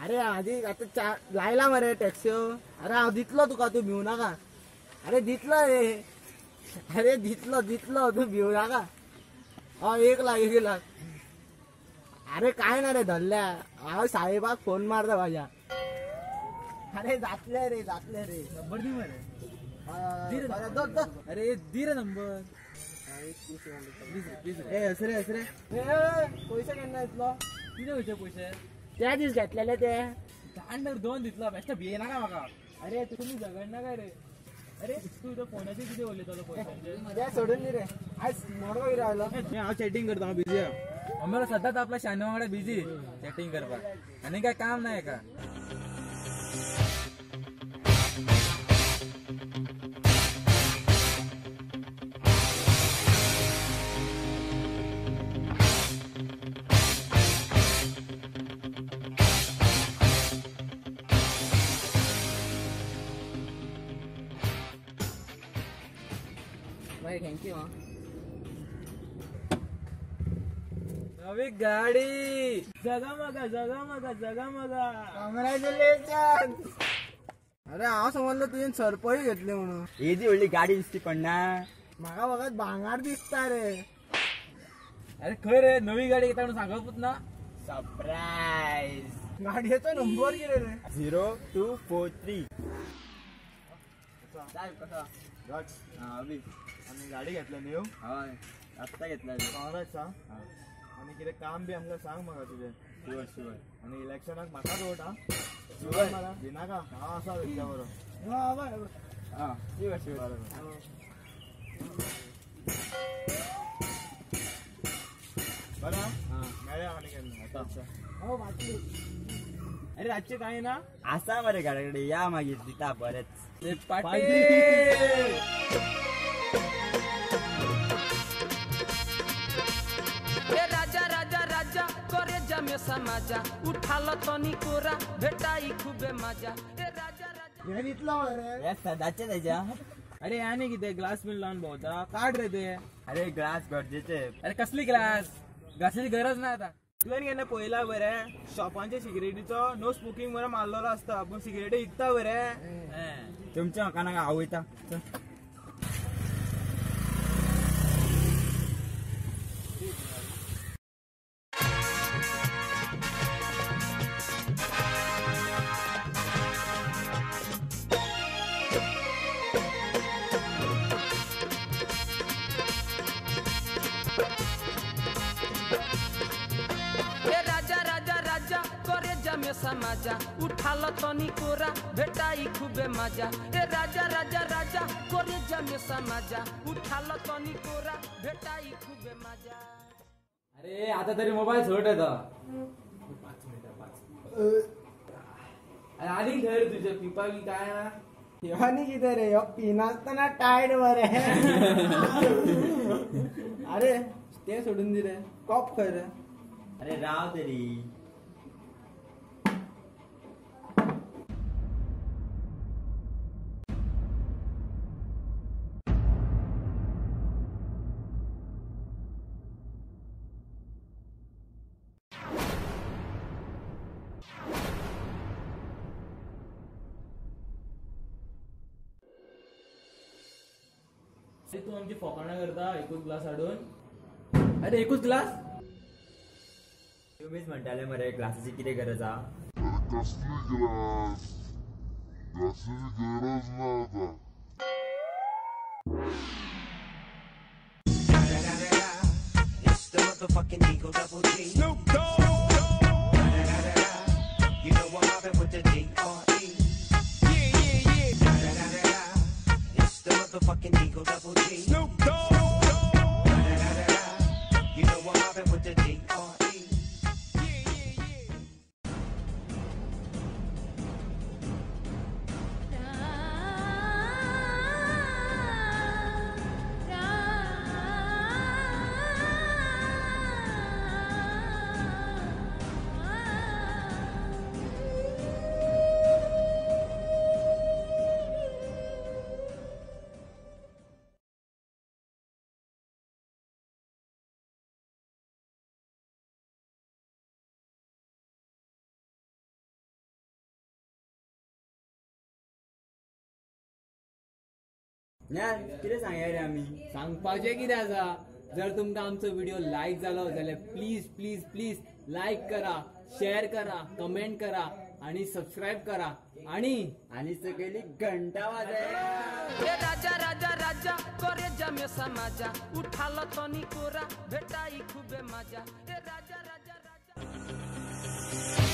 अरे आजी आता लायला मरे टॅक्सी. अरे हांव दितलो तुका, तूं भिवू नाका. अरे दितलो रे, अरे दितलो दितलो, तूं भिवू नाका. हय 1 लाख 1 लाख. अरे काय ना रे धरल्या, हांव साहेबाक फोन मारता म्हाज्या. अरे जातले रे जातले रे. नंबर दी मरे. अरे दी रे नंबर. ए असरे असरे, पयशे केन्ना दितलो? कितें खंयचे पयशे? त्या दीस घेतलेले ते. दांडर दोन दितलो, बेश्टे भियेनाका म्हाका. अरे तुमी झगडनाका रे. अरे तूं तो फोनाचेर कितें उलयतालो पयशांचेर? सोडून दी रे, आयज मडगांव कितें आयलो. हांव चॅटींग करता, हांव बिजी आहा. अमरो सदांच आपल्या शानू वांगडा बिजी चॅटींग करपाक, आनी काय काम ना हेका. Thank you. नवी गाडी, जगामगा जगामगा जगामगा. कॉंग्रॅच्युलेशन. अरे हांव समजलो तुवें सरपळी घेतली म्हणून. येदी व्हडली गाडी दिसती पडना म्हाका, फकत भांगार दिसता रे. अरे खंय रे नवी गाडी घेता म्हणून सांगपूच ना. सरप्रायज. गाडयेचो नंबर कितें रे? 0243. साहेब कसा? आनी गाडी घेतल्या न्हू? हय आत्ता घेतल्या. कॉंग्रेस. आनी कितें काम बी आमकां सांग म्हाका तुजें. Sure sure. आनी इलेक्शनाक म्हाकाच वोट. हा शुअर. भिनाका, हांव आसा तुमच्या बरोबर. आं शुअर शुअर. बरें मेळ्या आनी केन्ना. अरे रातचे काय ना आसा मरे गाड्या कडेन, या मागीर दिता बरेच. पाटील. राजा राजा राजा करे जमे समाजा, उठालो तनी कोरा भेटाई खूबे मजा. ए राजा राजा दितलो रे सदाचे तेज्या. अरे आनी कितें ग्लास बीन लावन भोंवता, काड रे ते. अरे ग्लास गरजेचे. अरे कसली ग्लास? ग्लासाची गरज ना आता. तुवें केन्ना पळयला बरें शॉपांचे सिगरेटीचो नो स्मोकिंग बरें मारलेलो आसता, पूण सिगरेटी विकता बरें. तुमच्या म्हाका नाका, हांव वयता. समाजा उठालो तनी कोरा भेटाई खूबे मजा. ए राजा राजा राजा करे जमे समाजा, उठालो तनी कोरा भेटाई खूबे मजा. अरे आता तरी मोबाईल सोड येता. 5 मिनिटं 5. अरे आनी खंय रे तुझे पिपा बी काय ना? ह्यो कितें रे, ह्यो पिनासतना टायट मरे. अरे ते सोडून दी रे, कॉप खंय रे? अरे राव तरी. तूं आमची फोकाणां करता एकूच ग्लास हाडून. अरे एकूच ग्लास? तुमीच म्हणटाले मरे ग्लासाची कितें गरज आहा. कसली ग्लास? ग्लासाची गरज ना आतां. Snoop Dogg. You know I'm mobbing with the D.R.E. Yeah, yeah, yeah. It's the motherfucking Eagle Double G. Snoop Dogg. You know I'm mobbing with the D.R.E. Yeah, yeah, yeah. कितें सांगया रे आमी? सांगपाचें कितें आसा, जर तुमकां आमचो व्हिडिओ लायक जालो जाल्यार प्लीज प्लीज प्लीज लायक करा, शेअर करा, कमेंट करा आणि सबस्क्राईब करा आणि आणि सकयली घंटा वाजया. ए राजा राजा राजा करे जमे समाजा, उठाल तनी कोरा भेटाई खूबे मजा। ए राजा राजा राजा।